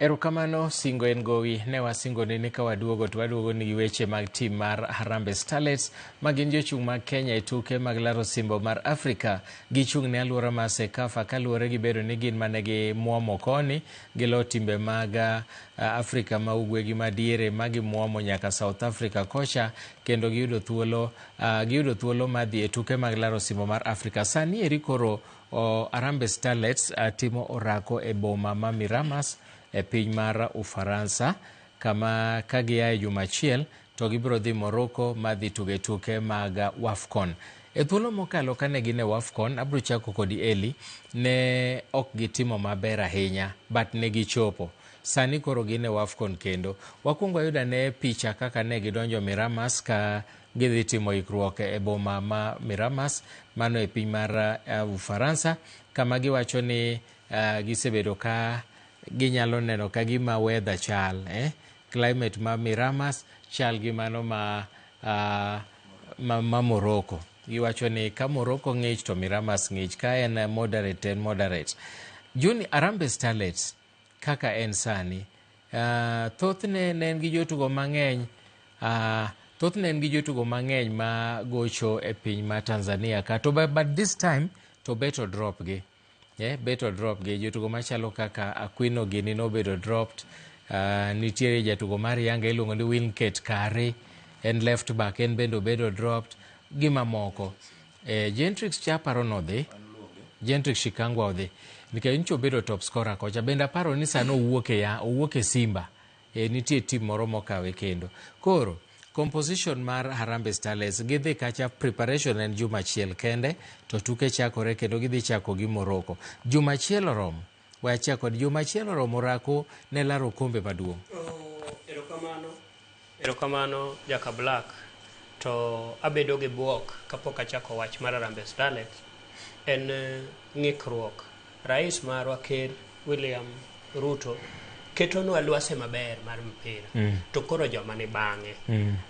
Erokamano singo en gowi ne wasingoni ni ka waduogo to waduogo ni gi weche mag tim mar Harambee Starlets ma gin jochung' mag Kenya e tuke mag laro osimbo mar Afrika. Gichung' ne alwora mar CECAFA kaluwore gi bedo ni gin mane gimuomo koni gilo timbe mag Afrika ma ugwe gi madiere ma gimuomo nyaka South Africa kocha kendo giyudo thuolo giyudo thuolo mar dhi e tuke mag laro osimbo mar Afrika. Sani eri koro Harambee Starlets timo orako e boma ma Miramas e piny mar Ufaransa kama ka gia e juma achiel to gibiro dhi Morocco ma dhi tuge tuke mag WAFCON. E thuolo mokalo kane gin e WAFCON, abiro chako kodi Eli, ne ok gitimo maber ahinya but ne gichopo. Sani koro gin e WAFCON kendo. Wakwongo wayud ane picha kaka ne gidonjo Miramas ka gidhi timo ikruok e boma ma Miramas, mano e piny mar Ufaransa, kama giwacho ni gisebedo ka ginyalo neno ka gima weather chal, eh? Climate ma Miramas chal gi mano ma Morocco. Giwacho ni ka Morocco ng'ich to Miramas ng'ich, ka en moderate to en moderate. Juni, Harambee Starlets kaka en sani, thothne ne en gi jotugo mang'eny, thothne en gi jotugo mang'eny ma gocho e piny ma Tanzania ka to but this time to beto drop gi. Beto drop gi jotugo machalo kaka Aquino gini nobedo dropped. Nitiere jatugo mar Yanga iluongo ni Winket Kare, en left back, en bende obedo dropped gi mamoko. Gentrix cha aparo nodhi, Gentrix Shikangwa odhi nikech nyocha obedo top scorer kocha. Bende aparo ni sani owuok e ya, owuok e Simba. Nitie team moro mokawe kendo. Koro composition mar Harambee Starlets gidhi kacha, preparation en juma achiel kende to tuke chakore kendo gidhi chako gi Morocco. Juma achiel oromo. We achak kod juma achiel oromo orako ne laro okombe maduong'. Oh, erokamano. Erokamano Jaka Black. To abedo gi buok kapok achako wach mar Harambee Starlets. En ng'ikruok. Rais marwa Ker William Ruto ketonwa lwase maber mar mpira. To koro joma ni bang'e.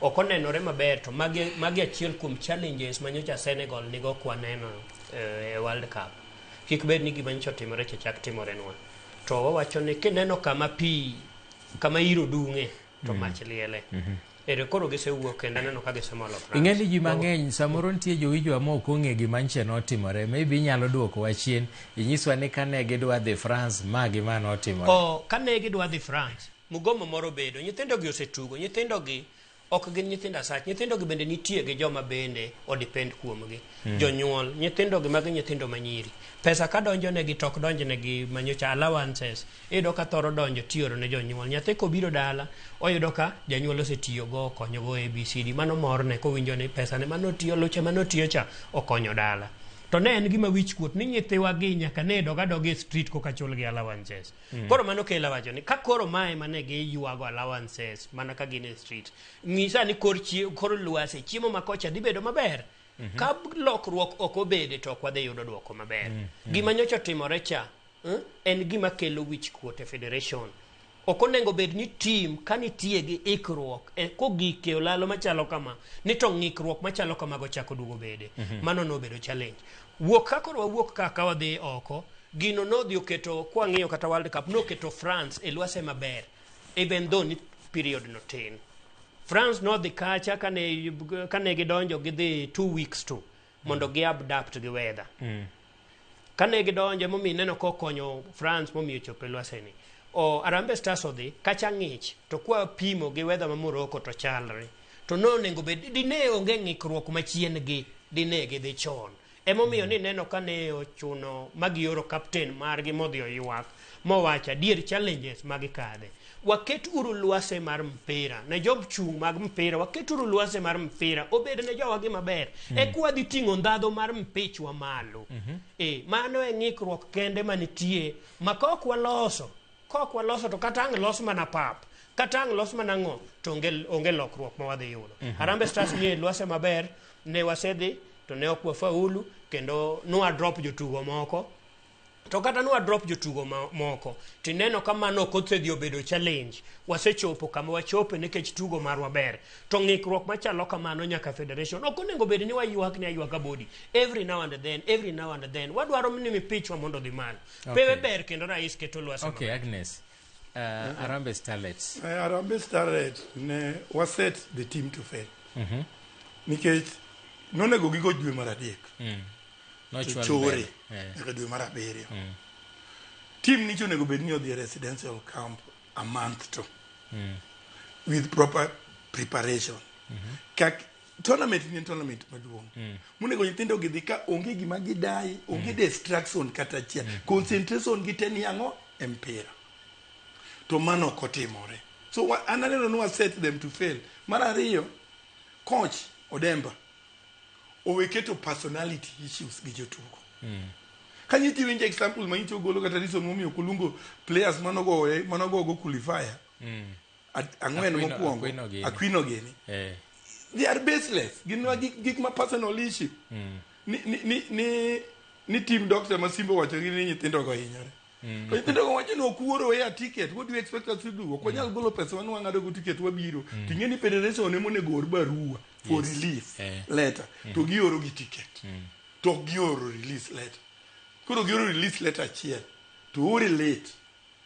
Ok onenore maber to magi achiel kuom challenges ma nyocha Senegal nigo kwaneno e World Cup. Kik bed ni gima nyocha otimore cha chak timorenwa. To wawacho ni kineno kama pi kama iro dung'e to mach liele. Ere koro gisewuok kendo aneno ka gisemolo France. Ing'e ni ji mang'eny samoro nitie jowinjowa ma ok ong'e gima nche notimore. Maybe inyalo duokowa chien inyiswa ni kane gidwa dhi France ma gi ma notimore. Oh, kane gidwa dhi France, mugomo moro obedo. Nyithindo gi osetugo, nyithindo gi ok gin nyithindo asach. Nyithindo gi bende nitie gi joma bende odepend kuomgi. Jonyuol, nyithindo gi magi nyithindo manyiri. Pesa ka donjo negi to ok donj negi manyocha allowances. Iyudo ka thoro donjo tioro ne jonyuol. Nyathi kobiro dala, oyudo ka janyuol osetiyogo, okonyogo ABCD. Mano morne kowinjo ni pesa ne manotiyo, luche manotiyo cha okonyo dala. To ne en gima wich kuot ni nyithiwa gi nyaka ne dog adoga e street koka chulgi allowances. Koro mano kelo wacho ni ka koro mae mane giywago allowances mana ka gin e street. Ng'isa ni kor kor lwasi chiemo ma kocha dhi bedo maber. Ka lokruok ok obede to ok wadhi yudo duoko maber. Gima nyocha otimore cha en gima kelo wich kuot e federation. Ok onego bed ni team ka nitie gi ikruok kogik e olalo machalo kama ni to ng'ikruok machalo kamago chako duogo bede. Mano nobedo challenge. Wuok ka koro wawuok ka ka wadhi oko, gino nodhi oketo kwang'iyo kata World Cup noketo France e lwase maber even though ni period no tin. France nodhi kacha kane gidonjo gidhi 2 weeks to mondo gi adapt gi weather. Kane gidonjo emomiyo ineno kokonyo France momiyo ochopo e lwase ni. O Harambee Stars odhi kacha ng'ich to kwa pimo gi weather ma Morocco to chalre. To nonego bed dine onge ng'ikruok machien gi dine gidhi chon. Emomiyo ni neno kane ochuno magioro captain margi modhi oywak mowacho adier challenges magikadhe. Waket uru lwase mar mpira ne jochung' mag mpira, waket uru lwase mar mpira obed ne jowagi maber. Eka wadhi ting'o ndhadhu mar mpichwa malo. Mano e ng'ikruok kende manitie ma kok waloso kok waloso to kata ang' los mana pap kata ang' los mana ang'o to onge lokruok ma wadhi yudo. Harambee Stars nie lwase maber ne wasedhi to ne ok wafaulu kendo nwa drop jotugo moko to kata nwa drop jotugo moko tineno ka mano ok osedhi obedo challenge. Wasechopo kama wachope nikech tugo marwa ber to ng'ikruok machalo kamano nyaka federation ok onego bed ni waywak ni aywaka body every now and then, every now and then wadwaro ni mipichwa mondo odhi malo. Pewe ber kendo rais keto lwasi Okay, maber. Agnes. Harambee Starlets. Harambee Starlets ne waset the team to fail. Nikech nonego gigo dwe mar 3. To Nochwal chore mbele. Nyaka dwe mar 7. Team nicho onego bed ni odhi e residential camp a month to. With proper preparation. Kak tournament ni en tournament maduong'. Monego nyithindo gi dhi ka onge gima gidai, onge distraction kata achiel. Concentration gi te ni ang'o? E mpira. To mano ok otimore. So an aneno ni wa set them to fail. Mar ariyo, coach Odemba owe keto personality issues gi jotugo. Ka nyithi winjo example ma nyicho golo kata reason momiyo ok oluongo players manogo manogo qualifier ang'wen mokwongo Aquino gini. Aquino gini they are baseless, gin ma gik ma personal issue ni team doctor ma Simba wacho gi ni nyithindo go hinyore. To nyithindo go wacho ni ok wuoro air ticket, what do you expect us to do? Ok wanyal golo pesa wan wang'ado go ticket wabiro. To ing'e ni federation ema onego or barua for release letter to gioro gi ticket to ok gioro release letter. Koro gioro release letter achiel to ore late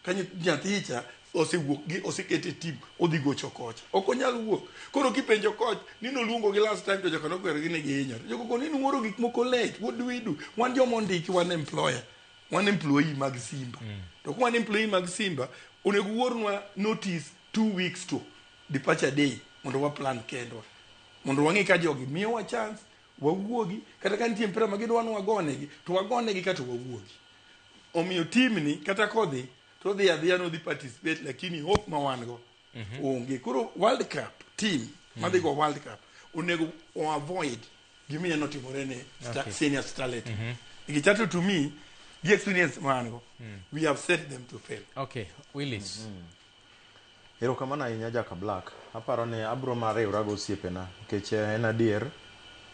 ka nyathi cha osewuok gi osekete e team odhi gocho kocha ok onyal wuok. Koro kipenjo coach ni noluongo gi last time to joka nokwero gi ni gihinyore, joko koni ni nuoro gik moko late. What do we do? Wan joma ondiki, wan employer, wan employee mag Simba. To ka wan employee mag Simba, onego uornwa notice 2 weeks to departure day mondo wa plan kendwa, mondo wang'e ka jogi miyowa chance wawuogi, kata ka nitie mpira ma gidwa ni wagonegi to wagonegi kata wawuogi. Omiyo team ni kata kodhi to odhi adhiya nodhi participate, lakini hope ma wan go onge. Koro World Cup team madhi go World Cup onego o avoid gima notimore ne senior starlet nikech ato to me gi experience ma an go, we have set them to fail. Okay, Willis. Erokamano ahinya Jaka Black. Aparo ni abro mar riwra go osiepena nikech en adier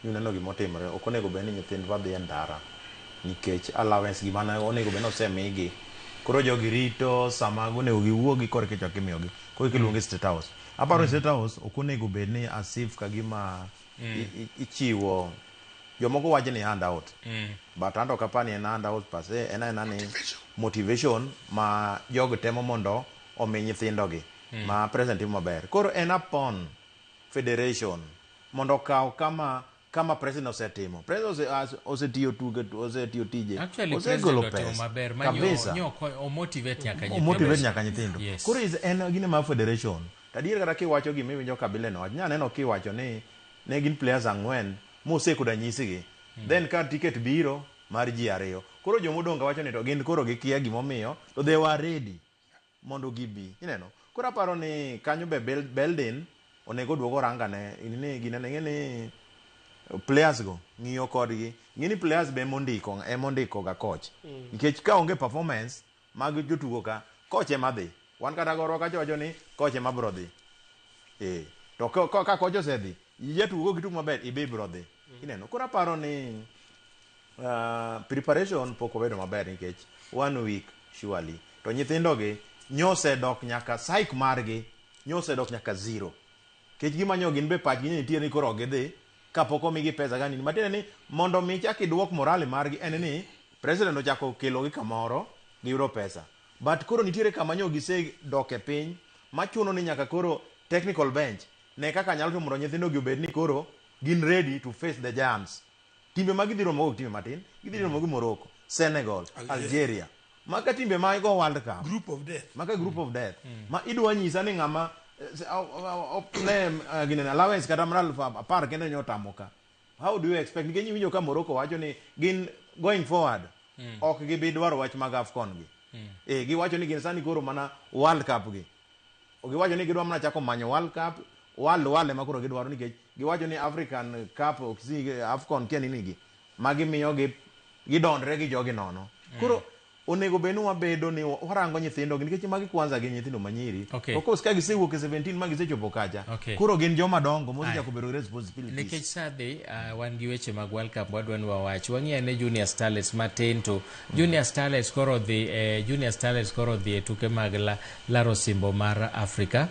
ni uneno gimotimore. Ok onego bed ni nyithindwa dhi e ndara nikech allowance gima ne onego bed ni osemigi. Koro jogi rito sama onego giwuogi korka ichako imiyogi. Koro iluonge State House. Aparo ni State House ok onego bed ni as if kagima ichiwo jomoko wacho ni handout, but an to ok apar ni en handout per se, en aena ni motivation ma jogi temo mondo omi nyithindogi ma president timo maber. Koro en upon federation mondo okaw kama president osetimo. President osetiyo tuke, osetiyo tije. Actually, osegolo president otimo pesa. maber ma Kabisa. nyo omotivate nyaka nyithindo. Omotivate nyaka nyithindo. Koro en gine mar federation. To adier kata kiwacho gima iwinjo Kabila no wach nyaneno kiwacho ni ne gin players ang'wen mosekoda nyisgi. Then ka ticket biro mar ji ariyo, koro jomodong' wacho ni to gin koro gikia gimomiyo to they were ready mondo gibi. Ineno, koro aparo ni kanyo be Beldin onego oduog orangane ni ginene. Ing'e ni players go ng'iyo kodgi, ng'e ni players be emondiko emondiko ga coach nikech ka onge performance mag jotugo ka coach ema dhi. Wan kata gorwa kacha wacho ni coach ema bro dhi to ka coach osedhi, jatugo gitugo maber ibe ibro dhi. Ineno, koro aparo ni preparation pok obedo maber nikech one week surely to nyithindogi nyosedok nyaka psyche margi nyosedok nyaka zero nikech gima nyo gin be pachgi nitiere ni koro ok gidhi kapok omigi pesa ka nini. Matiende ni mondo mi chak iduok morale margi en ni president ochako kelogi kamoro giyudo pesa, but koro nitiere kama nyo gisedok e piny machuno ni nyaka koro technical bench ne kaka nyalo timo mondo nyithindogi obed ni koro gin ready to face the giants. Timbe ma gidhi romo go ok timbe matin, gidhi romo gi Morocco, Senegal, Algeria. Algeria, maka timbe ma go World Cup. Group of death. Maka group of death ma idwa nyisa ni ng'ama ne ginene allowance kata mana 10,000 kende nyo otamo ka. How do you expect? Nikech iwinjo ka Morocco wacho ni gin going forward ok gibi dwaro wach mag AFCON gi. Giwacho ni gin sani koro mana World Cup gi. Giwacho ni gidwa mana chako manyo World Cup, world ema koro gidwaro nikech giwacho ni African Cup ok si AFCON kia nini gi ma gimiyo gi gidondre gi jogi nono. Koro onego bed ni wabedo ni warango nyithindo gi nikech magi kwanza gin nyithindo manyiri. Of course ka gisewuok e 17 ma gisechopo kacha koro gin joma dongo mosechako bedo gi responsibilities. Nikech sa dhi, wan gi weche mag World Cup wadwa ni wawach. Wang'i ane Junior Starlets matin to Junior Starlets koro dhi e tuke mag laro osimbo mar Africa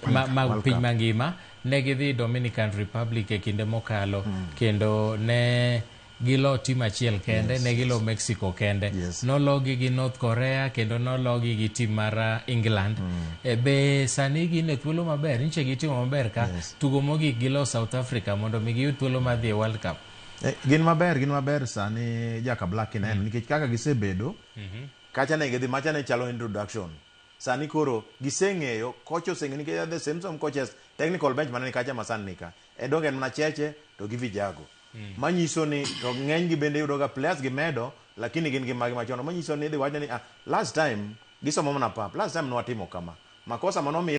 mag World piny Cup. mangima. Ne gidhi Dominican Republic e kinde mokalo kendo ne Gilo tim achiel kende, ne gilo Mexico kende. Nologi gi North Korea kendo nologi gi tim mar England. Be sani gin e thuolo maber, nyiche gitimo maber ka tugo mogik gilo South Africa mondo mi giyud thuolo mar dhi e World Cup. Gin maber, gin maber sani Jaka Black ineno nikech kaka gisebedo kacha ne gidhi macha ne chalo introduction. Sani koro giseng'eyo, coach oseng'eyo nikech the same some coaches technical bench mane ni kacha ma sani nika. E donge en mana Cheche to gi Vijago. Manyiso ni to ng'eny gi bende yudo ga players gimedo lakini gin gi magi machon. Manyiso ni idhi wach ni ah, last time gisomo mana pap, last time nwatimo kama. Makosa manomiyo